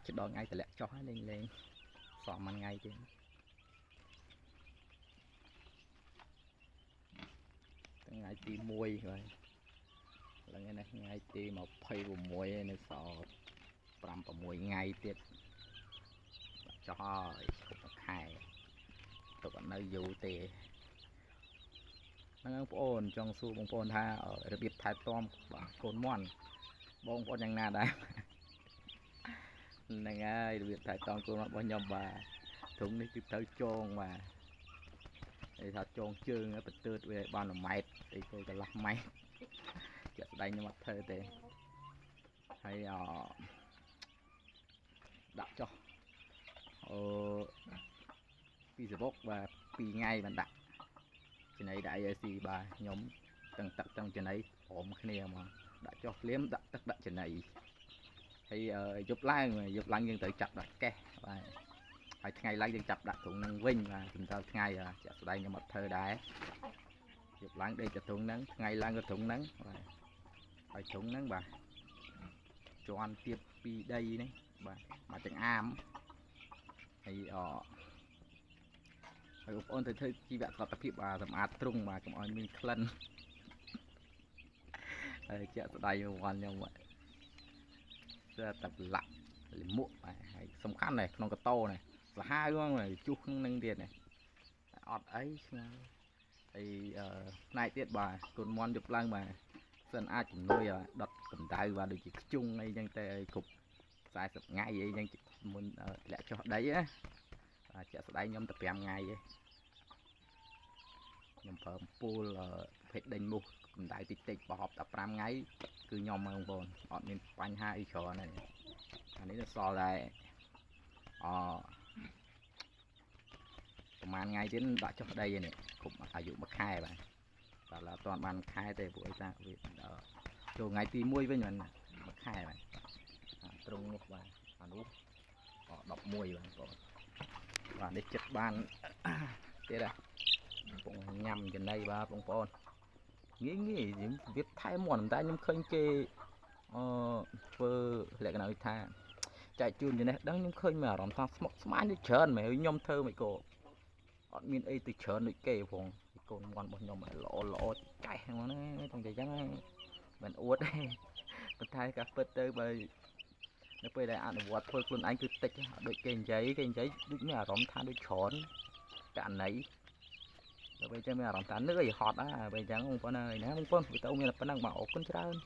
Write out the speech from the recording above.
ជិតដល់ថ្ងៃតម្លាក់ចុះហើយលេងលេងសល់មួយថ្ងៃទៀតថ្ងៃទី1បាទឡើងនេះថ្ងៃទី26នៅសល់5 6ថ្ងៃទៀតចុះហើយគ្រប់មួយខែទុកអត់នៅយូរទេហ្នឹងបងប្អូនចង់សួរបងប្អូនថារបៀបថែទាំបាទកូនមាន់បងប្អូនយ៉ាងណាដែរហ្នឹងហើយរបៀបថែទាំកូនមាន់របស់ខ្ញុំបាទធុងនេះគឺត្រូវចងបាទគេថាចងជើងបន្ទើតវាឲ្យបាន1ម៉ែត្រអីទៅកន្លះម៉ែត្រជាក់ស្ដែងខ្ញុំអត់ធ្វើទេហើយអដាក់ចុះអឺពីសបុកបាទ2ថ្ងៃបានដាក់ចំណីដាក់ IC បាទខ្ញុំទាំងទឹកទាំងចំណីព្រមគ្នាហ្មងដាក់ចុះភ្លាមដាក់ទឹកដាក់ចំណីហើយយប់ឡើងយប់ឡើងយើងត្រូវចាប់ដាក់កេះបាទហើយថ្ងៃឡើងយើងចាប់ដាក់ទ្រុងនឹងវិញបាទជំតើថ្ងៃជាក់ស្ដែងខ្ញុំអត់ធ្វើដែរយប់ឡើងដេកទៅទ្រុងហ្នឹងថ្ងៃឡើងក៏ទ្រុងហ្នឹងបាទហើយទ្រុងហ្នឹងបាទជាន់ទៀតពីដីនេះបាទមកចង្អាមហើយអហើយបងប្អូនទៅធ្វើជីវៈសុខភាពបាទសម្អាតទ្រុងបាទកុំឲ្យមានក្លិនហើយជាក់ស្ដែងវ៉ាន់ខ្ញុំបាទស្អាតតែប្រឡាក់លិមួកបាទហើយសំខាន់ដែរក្នុងកតោនេះសាហាវហ្មងជុះក្នុងនឹងទៀតនេះអត់អីឆ្ងាយហើយផ្នែកទៀតបាទកូនមន់យប់ឡើងបាទសិនអាចជំនួយដុតកម្ដៅបាទដូចជាខ្ជុងអីចឹងទៅឲ្យគ្រប់40ថ្ងៃអីចឹងមុនធ្លាក់ចុះដីណាបាទជាក់ស្ដែងខ្ញុំតែ5ថ្ងៃទេខ្ញុំប្រើអំពូលប្រភេទដេញមូសកម្ដៅតិចតិចប្រហប់15ថ្ងៃគឺខ្ញុំបងប្អូនអត់មានបញ្ហាអីច្រើនទេអានេះសល់តែអប្រហែលថ្ងៃទៀតដាក់ចុះដីនេះគ្រប់អាយុ1ខែបាទបាទឡើយអត់ទាន់បានខែទេព្រោះអីថាវាចូលថ្ងៃទី1វិញបាទ1ខែបាទត្រង់នោះបាទអានោះ11បាទបងប្អូនបាទនេះចិត្តបានទៀតហ่ะកំពុងញ៉ាំចំណីបាទបងប្អូនងាយងាយវាថែមន់តែខ្ញុំឃើញគេអឺធ្វើលក្ខណៈថាចែកជូនចំណេះដឹងខ្ញុំឃើញមានអារម្មណ៍ថាស្មុគស្មាញដូចច្រើនមែនខ្ញុំធ្វើមិនក៏អត់មានអីទៅច្រើនដូចគេផងកូនមន់របស់ខ្ញុំល្អល្អចែកហ្នឹងណាទាំងតែអញ្ចឹងមិនអួតទេប៉ុន្តែការពិតទៅបើនៅពេលដែលអនុវត្តធ្វើខ្លួនឯងគឺតិចដូចគេនិយាយគេនិយាយដូចមានអារម្មណ៍ថាដូចច្រើនករណីដល់ពេលចឹងមានអារម្មណ៍ថានឿយហត់ណាពេលចឹងបងប្អូនអើយណាបងប្អូនវីដេអូមានតែប៉ុណ្្នឹងបាទអរគុណច្រើន។